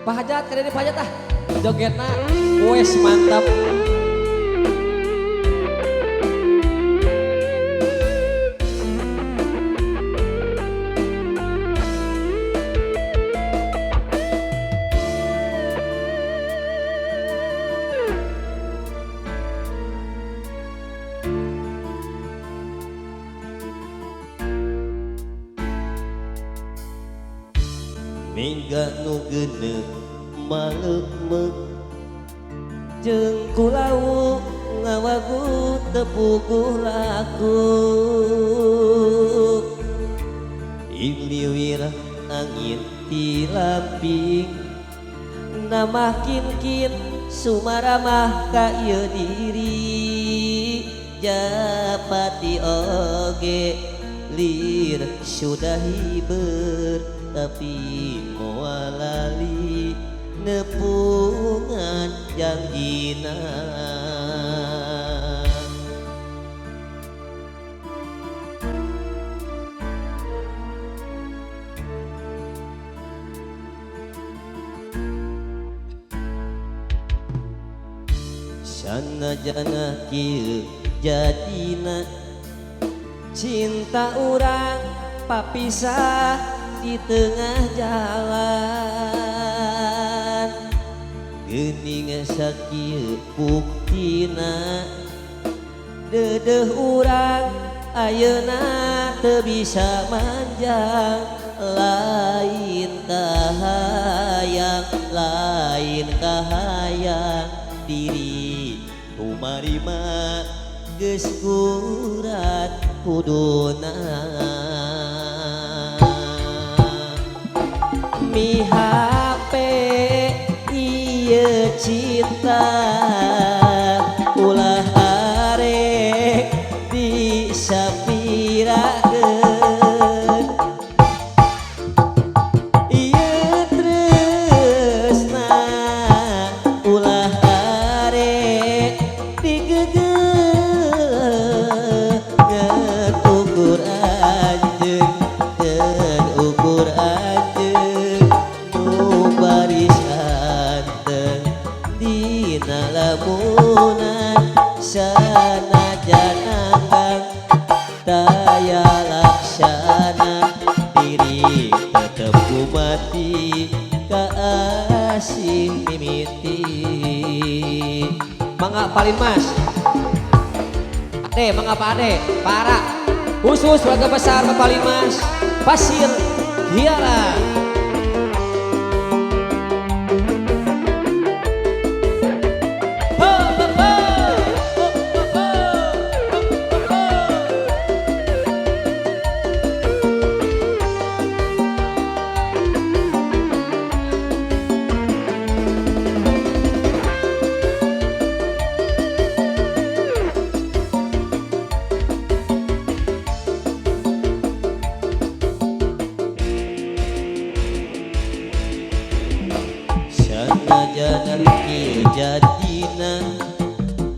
Pak Hajat, keren Pak Hajat ah. Jogetna wes mantap. Mingga nu geuneuh maleukmeuk jeung kulawu ngawagu tepuguh laku iliwir angin ti lamping namah kin-kin sumaramah ka ieu diri japati oge lir sudah hiber tapi moal lali nepungan janjina. Sanajana kieu jadina cinta urang papisah di tengah jalan geuning sakieu buktina deudeuh urang ayeuna teu bisa manjang lain kahayang diri kumarima geus kurat kuduna. Mi hape ieu cinta ulah arek disapirakeun ieu tresna ulah arek digeugeuh ngan ukur anjeun ngan ukur anjeun nu baris anteng dina lamunan sanajan anggang daya laksana diri tetep kumati kaasih mimiti. Mangga Palin Mas Ade, mangga Pak Ade, para khusus keluarga besar Palin Mas Pasir Hiara. Sanajana kieu jadina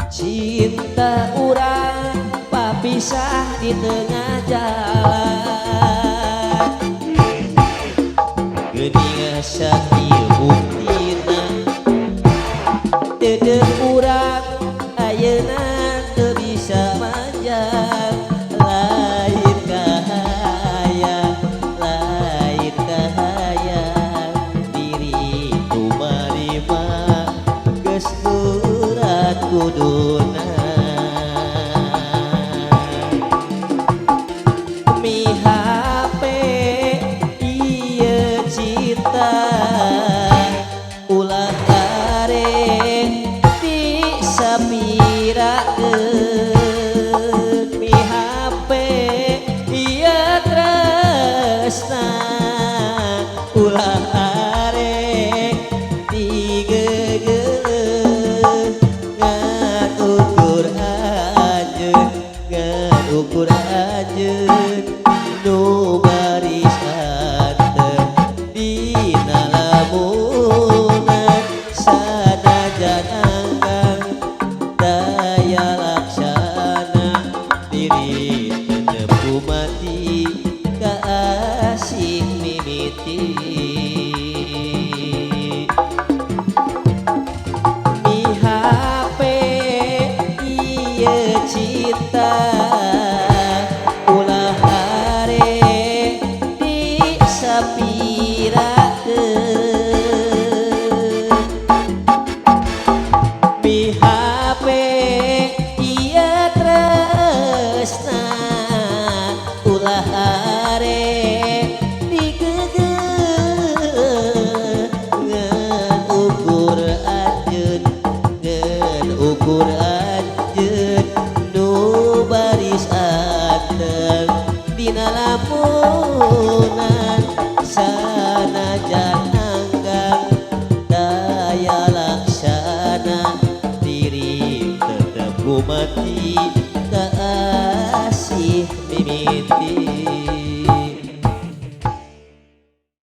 cinta urang papisah di tengah jalan geuning sakieu buktina deudeuh urang ayeuna teu bisa manjang lain kahayang diri kumarima geus berat kuduna. Mi hape ieu cinta ulah arek disapirakeun mi hape ieu tresna ulah arek digeugeuh ngan ukur anjeun ngan ukur anjeun nu baris anteng dina lamunan sanajan anggang daya laksana diri tetep kumati kaasih mimiti. Ajar anggang daya laksana, diri tetap gumati.